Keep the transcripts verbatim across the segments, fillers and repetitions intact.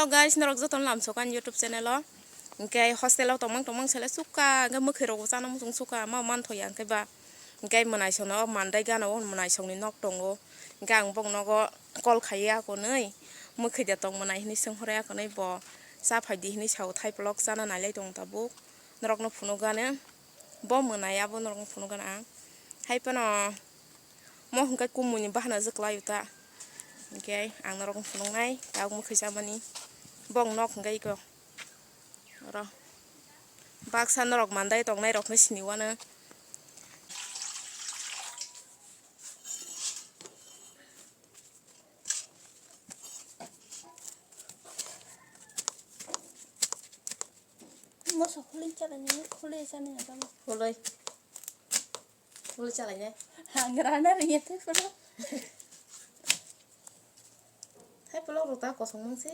Guys, norok jotono lamsok ani YouTube channel o. Hwnkhe hostel o tongmang tongmang sele chukha, hwnkhe mwkhwi rok bo chana muchung chukha, ma manthoya hwnkhe ba. Hwnkhe mwnaisong no mandai gana o mwnaisong ni nok tongo. Hwnkhe ang bok nogo call khaiya konwi, mwkhwi da tong mwnai hinwi swng hore konwi bo cha phaidi hinwi sao, thaiplok chana nailai tongo tabuk. Norok no phunuk gana. Bo mwnai abo norokno phunukgana ang. Hai phano mo hwnkhe kumui ni bahana je kwlai o ta. Hwnkhe ang norokno phunuknai tabuk mwkhwi chamani. Bong nok hwnkhe iko. Oro. Baksa norok mandai tongnai rokno sini wano. Moso khulin chalani, khulin chani na tamo. Khuloi. Khuloi chalai ne. Hangrana riya te pura. Hai polo rota kosong mangsi.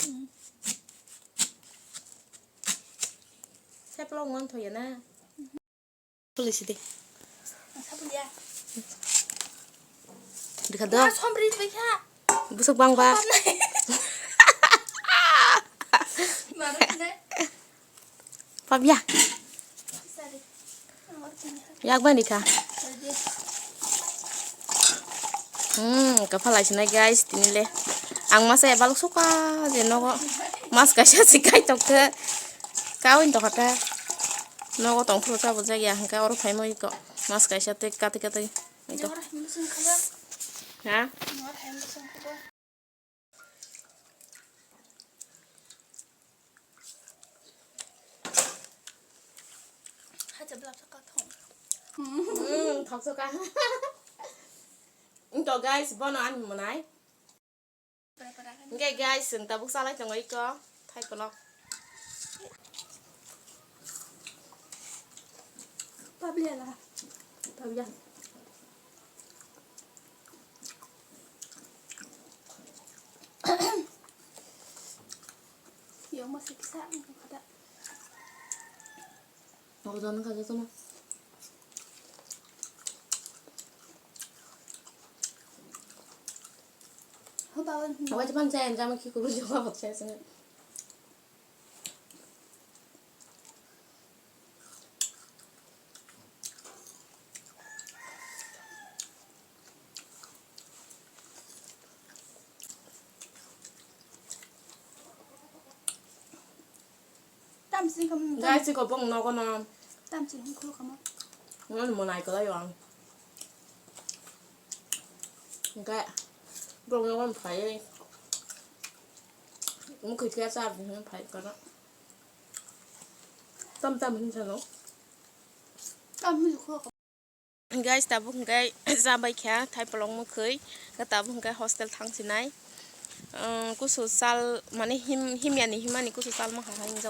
Hmm. Hai polo ngon thoya na. Khulisi de. Ang sabun ya. Dikha do. Wah, sombri baikha. Busuk bang ba. Maruk ne. Pap ya. Sari. Yak bani kha. Hmm, kaphalai sinai guys, tini le. Ang masa ya balok suka je nogo. Mas kaisa si kai tok khe. Kawin to kha ta. Nogo tong phuru cha bujak ya, hwnkhe oro phai mo iko. Mas kaisa tei kati kati. Ito. Ha? Hmm, thok suka. Ito guys, bono ani mwnai. Hwnkhe guys, chwng tabuk chalai tongo iko thai kolok. Pabia la. Pabia. Yang masih bisa, kada. Ako jangan kaja tuh mah. Awa japan saya yang jaman kiko berjawab saya sini. Tamsing kamo. Guys, iko bong nogo no. Tamsing hum khulu kamo. Ngon mo nai ko layo ang. Ga bong nogo no phai. Mo khoi kya sa bong phai kana. Tam tam hin sa no. Tam hin khulu. Guys, tabuk hwnkhe chabai kha thai polok mwkhwi, hwnkhe tabuk hwnkhe hostel thang sinai. Umm, kusu chal, mane him-, himyani himani kusu chal mankha hai wngjago.